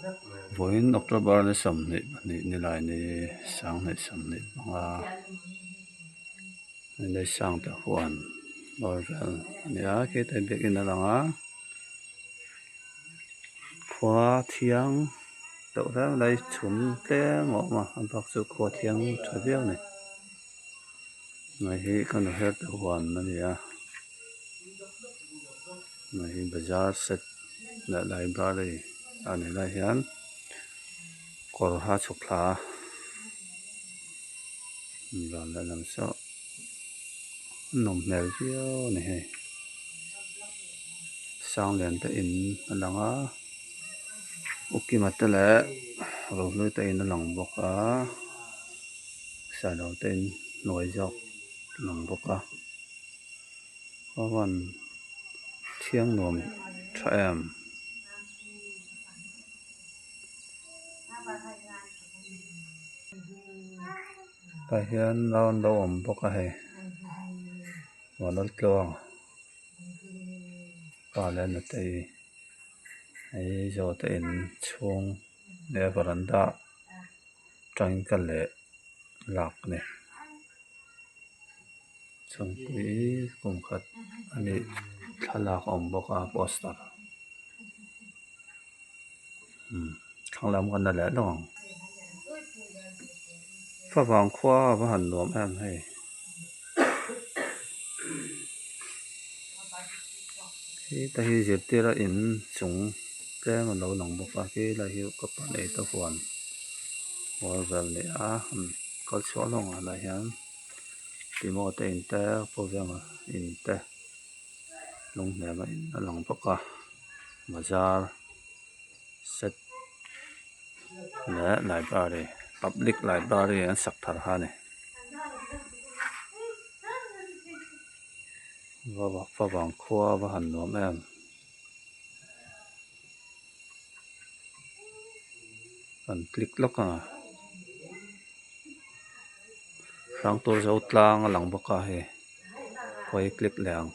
Vawiin October ni 22 nilai ni 2025 Lei sang te huan bawr vel a ni a khitah biakin a lang a khua thiang deuh hlek lai chhum tlem a awm a a bak chu khua thiang tha viau a ni hei hi ka nu her te huan a ni a hei hi bazar set leh library a ni lai hian kawr ha chhuk thla a. Van lehlam saw nawm hmel viau a ni hei Sanglian te in a lang a Ukima te leh Rohlui te in a lang bawk a Sailo te in hnuai zawk a lang bawk a chuan thiang nuam tha em. Tah hian nau an lo awm bawk a hei Vanlaltluang pa leh nutei hei zawhte in chhung leh varanda atangin ka leh lak a ni chhungpui kum khat a nih thlalak a awm bawk a poster. Thlang lam kan la leh lawk ang favang khua a va han nuam em hei heta hi zirtir a in chung tlem a lo lang bawk a helai hi ka pa nei te huan bawr vel a ni a kal chhuah hlawm ang ah hian timo te in te pawvenga in te lung hnem a in a lang bawk a bazar set leh library public library an sak thar kha a ni favang khua a va han nuam em an click lawk ang a hrangtur zo tlang a lang bawk a hei khawi click leh ang.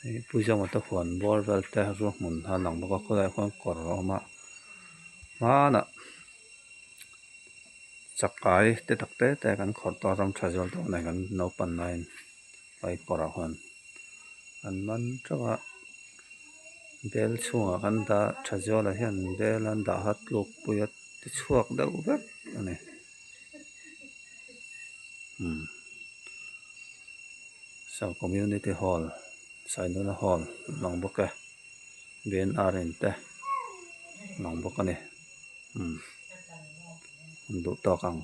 Hei pu zawnga te huan bawr vel te ruahmun a lang bawk a khawlaiah khuan kawr a awm a hmanah chakai te tak te te kan khawrh tawh a ram tha zual tawh nen kan naupan laiin vai kawrah huan an man teuh a bel chhungah kan dah tha zualah hian bel an dah a tluk pui a ti chhuak deuh vek a ni. South Community Hall Sainuna Hall lang bawk e BNR in te lang bawk a ni umm an duh tawk ang.